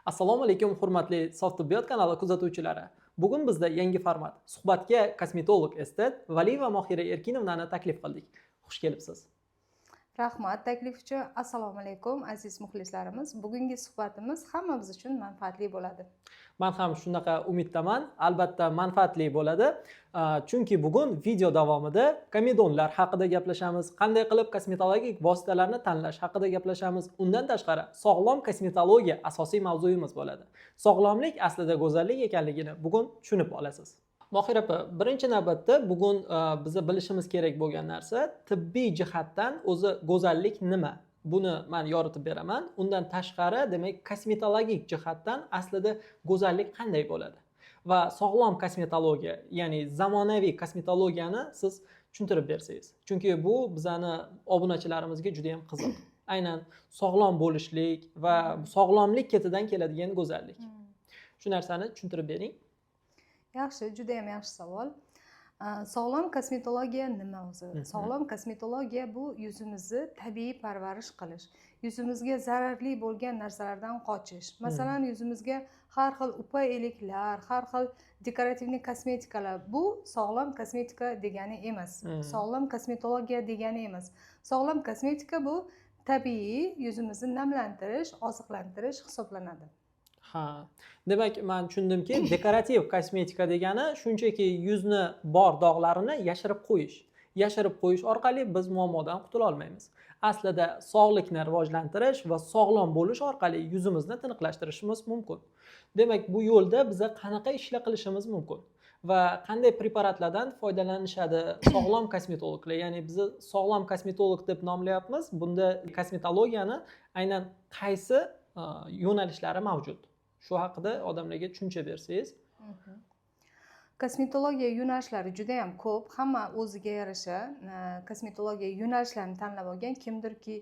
Assalomu alaykum, hurmatli Sof tibbiyot kanali kuzatuvchilari. Bugun bizda yangi format. Suhbatga kosmetolog estet Valiyeva Mohira Erkinovnani taklif qildik. Xush kelibsiz. Rahmat taklif uchun. Assalomu alaykum, aziz muxlislarimiz. Bugungi suhbatimiz hammamiz uchun manfaatli bo'ladi. Man ham shunaqa umiddaman. Albatta manfaatli bo'ladi. Chunki bugun video davomida komedonlar haqida gaplashamiz, qanday qilib kosmetologik vositalarni tanlash haqida gaplashamiz. Undan tashqari, sog'lom kosmetologiya asosiy mavzuyimiz bo'ladi. Sog'lomlik aslida go'zallik ekanligini bugun tushunib olasiz. Mohira opa, birinchi navbatda bugun biza bilishimiz kerak bo'lgan narsa, tibbiy jihatdan o'zi go'zallik nima? Buni man yoritib beraman. Undan tashqari, demak, kosmetologik jihatdan aslida go'zallik qanday bo'ladi? Va sog'lom kosmetologiya, ya'ni zamonaviy kosmetologiyani siz tushuntirib bersangiz. Chunki bu bizani obunachilarimizga juda ham qiziq. Aynan sog'lom bo'lishlik va sog'lomlik ketidan keladigan go'zallik. Shu narsani tushuntirib bering. Yaxshi, juda ham yaxshi savol. Sog'lom kosmetologiya nima o'zi? Sog'lom kosmetologiya bu yuzimizni tabiiy parvarish qilish, yuzimizga zararli bo'lgan narsalardan qochish. Masalan, yuzimizga har xil upa eliklar, har xil декоративный kosmetikalar, bu sog'lom kosmetika degani emas. Sog'lom kosmetologiya degani emas. Sog'lom kosmetika bu tabiiy yuzimizni namlantirish, oziqlantirish hisoblanadi. Ha. Demak, man tushundimki, dekorativ kosmetika degani shunchaki yuzni bor dog'larini yashirib qo'yish. Yashirib qo'yish orqali biz muammodan qutula olmaymiz. Aslida sog'likni rivojlantirish va sog'lom bo'lish orqali yuzimizni tiniqlashtirishimiz mumkin. Demak, bu yo'lda biza qanaqa ishlar qilishimiz mumkin va qanday preparatlardan foydalanishadi sog'lom kosmetologlar? Ya'ni bizni sog'lom kosmetolog deb nomlayapmiz. Bunda kosmetologiyani aynan qaysi yo'nalishlari mavjud? Shu haqida odamlarga tushuncha bersangiz. Kosmetologiya yo'nalishlari juda yam ko'p. Hamma o'ziga yarasha kosmetologiya yo'nalishlarini tanlab olgan. Kimdirki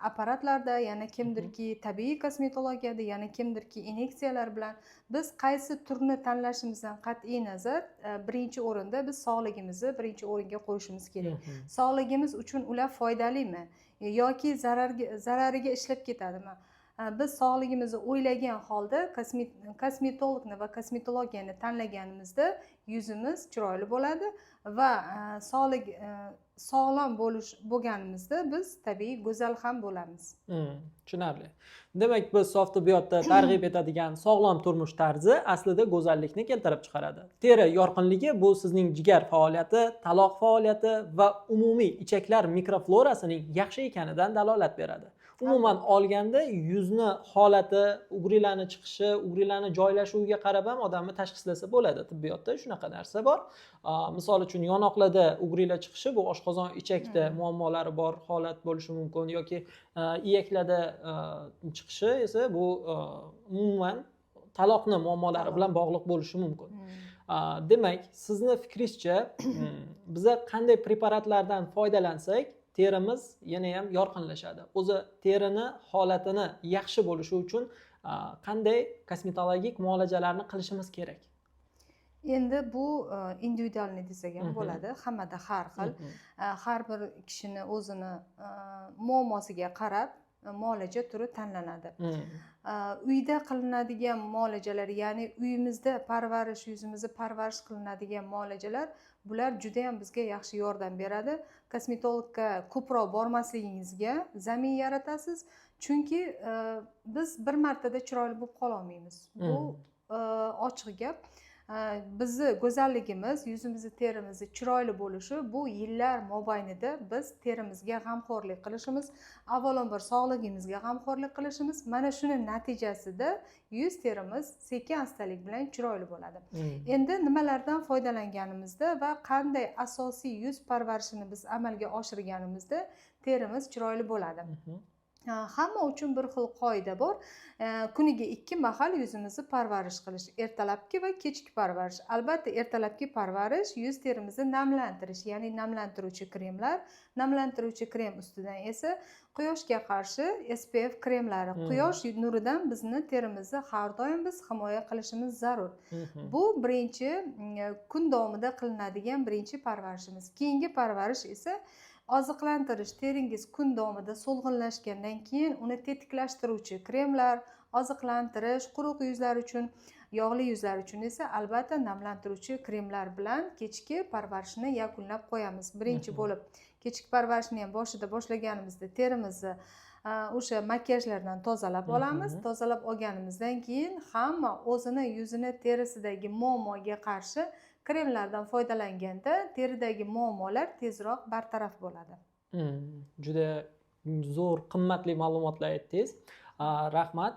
apparatlarda, yana kimdirki tabiiy kosmetologiyada, yana kimdirki inyeksiyalar bilan. Biz qaysi turni tanlashimizdan qat'iy nazar, birinchi o'rinda biz sog'ligimizni birinchi o'ringa qo'yishimiz kerak. Sog'ligimiz uchun ular foydalimi yoki zarariga ishlab ketadimi? Biz sog'ligimizni o'ylagan holda kosmetologni va kosmetologiyani tanlaganimizda yuzimiz chiroyli bo'ladi va sog'lom bo'lganimizda biz tabiiy go'zal ham bo'lamiz. Tushunarli. Demak, biz Sof tibbiyotda targ'ib etadigan sog'lom turmush tarzi aslida go'zallikni keltirib chiqaradi. Teri yorqinligi bu sizning jigar faoliyati, taloq faoliyati va umumiy ichaklar mikroflorasining yaxshi ekanidan dalolat beradi. Umuman olganda, yuzni holati, угри larni chiqishi, угри larni joylashuviga qarab ham odamni tashxislasa bo'ladi. Tibbiyotda shunaqa narsa bor. Misol uchun, yonoqlarda угри lar chiqishi bu oshqozon ichakda muammolari bor holat bo'lishi mumkin yoki iyaklarda chiqishi esa bu umuman taloqni muammolari bilan bog'liq bo'lishi mumkin. Demak, sizni fikringizcha, biza qanday preparatlardan foydalansak, terimiz yana ham yorqinlashadi? O'zi terini holatini yaxshi bo'lishi uchun qanday kosmetologik muolajalarni qilishimiz kerak? Endi bu индивидуальный desak ham bo'ladi. Hammada har xil. Har bir kishini o'zini muammosiga qarab muolaja turi tanlanadi. Uyda qilinadigan muolajalar, ya'ni uyimizda parvarish, yuzimizni parvarish qilinadigan muolajalar, bular juda yam bizga yaxshi yordam beradi. Kosmetologga ko'proq bormasligingizga zamin yaratasiz, chunki biz bir martada chiroyli bo'lib qololmaymiz. Bu ochiq gap. Bizni go'zalligimiz, yuzimizni, terimizni chiroyli bo'lishi bu yillar mobaynida biz terimizga g'amxo'rlik qilishimiz, avvalambor sog'lig'imizga g'amxo'rlik qilishimiz, mana shuni natijasida yuz terimiz sekin astalik bilan chiroyli bo'ladi. Endi nimalardan foydalanganimizda va qanday asosiy yuz parvarishini biz amalga oshirganimizda terimiz chiroyli bo'ladi? Hamma uchun bir xil qoida bor. Kuniga ikki mahal yuzimizni parvarish qilish: ertalabki va kechki parvarish. Albatta, ertalabki parvarish yuz terimizni namlantirish, ya'ni namlantiruvchi kremlar, namlantiruvchi krem ustidan esa quyoshga qarshi SPF kremlari. Quyosh nuridan bizni terimizni har doim biz himoya qilishimiz zarur. Bu birinchi kun davomida qilinadigan birinchi parvarishimiz. Keyingi parvarish esa oziqlantirish. Teringiz kun davomida so'lg'inlashgandan keyin uni tetiklashtiruvchi kremlar. oziqlantirish. Quruq yuzlar uchun, yog'li yuzlar uchun esa albatta namlantiruvchi kremlar bilan kechki parvarishni yakunlab qo'yamiz. Birinchi bo'lib kechki parvarishni ham boshida boshlaganimizda terimizni o'sha makiyajlardan tozalab olamiz. Tozalab olganimizdan keyin hamma o'zini yuzini terisidagi muammoga qarshi kremlardan foydalanganda teridagi muammolar tezroq bartaraf bo'ladi. Juda zo'r, qimmatli ma'lumotlar aytdingiz. Rahmat.